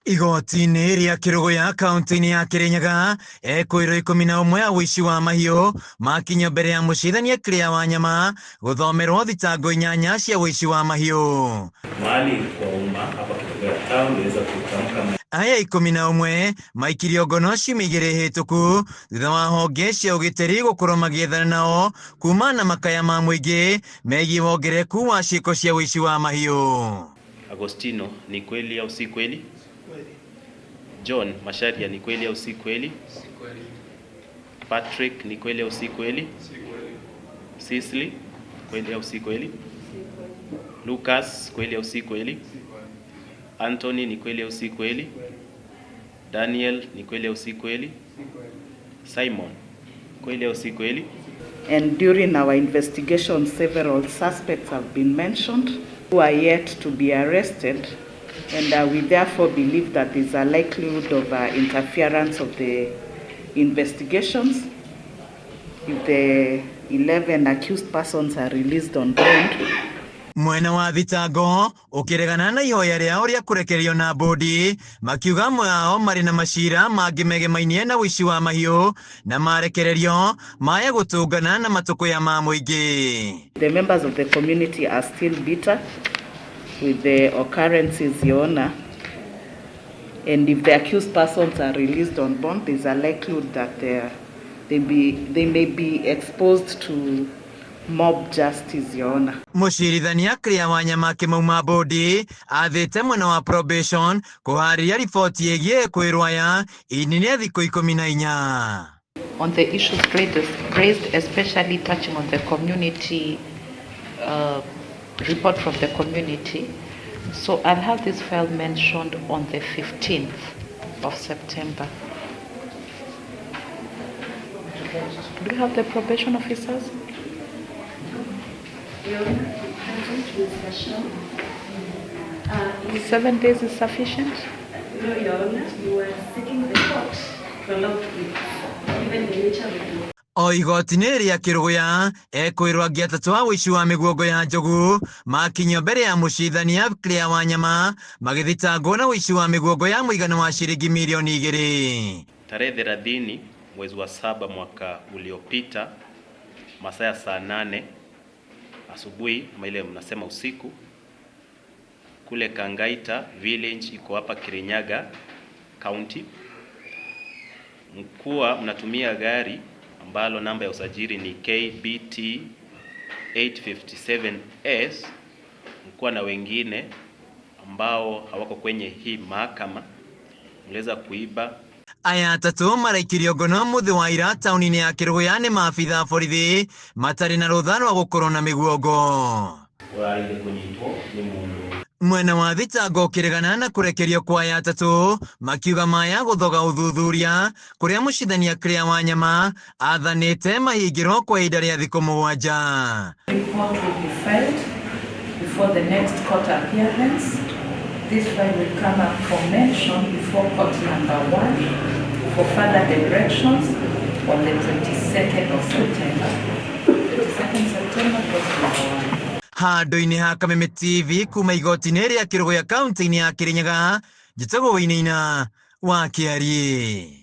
Igoti-inĩ rĩa Kĩrũgũya kaunti-inĩ ya Kĩrĩnyaga ekũĩrwo 11 a ũici wa mahiũ makinyio mbere ya mũcirithania Clear Wanyama gũthomerwo thitango 8 cia ũici wa mahiũ. Mali kwa umma hapa Kĩrũgũya town iliweza kutamka. Aya 11 maikirio ngono ciumia 2 hĩtũku thutha wa honge cia ũgitĩri gũkorwo magĩethana nao kuma na makaya ma mũingĩ megiĩ wongerereku wa ciĩko cia ũici wa mahiũ. Agostino, ni kweli au si kweli? John Macharia, ni kweli au si kweli? Si kweli. Patrick, ni kweli au si kweli? Si kweli. Sisli, kweli au si kweli? Lucas, kweli au si kweli? Si kweli. Anthony, ni kweli au si kweli? Daniel, ni kweli au si kweli? Si kweli. Simon, kweli au si kweli? And during our investigation, several suspects have been mentioned who are yet to be arrested. And we therefore believe that there's a likelihood of interference of the investigations if the 11 accused persons are released on bond. Mwena wa thitango ũkĩregana na ihoya rĩao rĩa kũrekererio na bodi makiuga amwe ao marĩ na macira mangĩ megemainie na ũici wa mahiũ na marekererio maya gũtũngana na matũkũya ma mũingĩ. The members of the community are still bitter with the occurrences, Your Honor. And if the accused persons are released on bond, there's a likelihood that they may be exposed to mob justice, Your Honor. Mũcirithania Clear Wanyama akĩmauma bodi athĩte mwena wa probation kũharĩria riboti ĩgiĩ kwĩrwo aya inine thikũ 14. On the issues raised, especially touching on the community report from the community. So I'll have this file mentioned on the 15th of September. Do you have the probation officers? Your Honor, present discussion. 7 days is sufficient? No, Your Honor, you were seeking the court to allow it, given the nature of the O igoti-inĩ rĩa Kĩrũgũya ekwĩrwo angĩ 3 a ũici wa mĩguongo ya njogu makinyio mbere ya mũcirithania Clear Wanyama magĩthitangwo na ũici wa mĩguongo ya mũigana wa ciringi milioni 2. Tarehe 30 mwezi wa 7 mwaka uliopita masaa ya saa 8 asubuhi ama ile mnasema usiku, kule Kangaita village iko hapa Kirinyaga County, mkuwa mnatumia gari ambalo namba ya usajili ni KBT 857S, mkuwa na wengine ambao hawako kwenye hii mahakama, mliweza kuiba. Aya 3 maraikirio ngono mũthĩ wa ira taũni-inĩ ya Kĩrũgũya nĩ maabitha a borithi matarĩ na rũtha rwa gũkorwo na mĩguongo. Ũrarĩire kũnyitwo nĩ mũndũ. Mwena wa thitango ũkĩregana na kũrekerio kwa aya 3 makiuga maya gũthoga ũthuthuria kũrĩa mũcirithania Clear Wanyama athanĩte mahingĩrwo kwa ihinda rĩa thikũ 7. Report will be filed before the next court appearance. This file will come up for mention before court number 1 for further directions on the 22nd of September. 22nd September, court number 1. Handũ-inĩ ha Kameme TV kuma igoti-inĩ rĩa Kĩrũgũya kaunti-inĩ ya Kĩrĩnyaga, njĩtagwo Wainaina wa Kĩariĩ.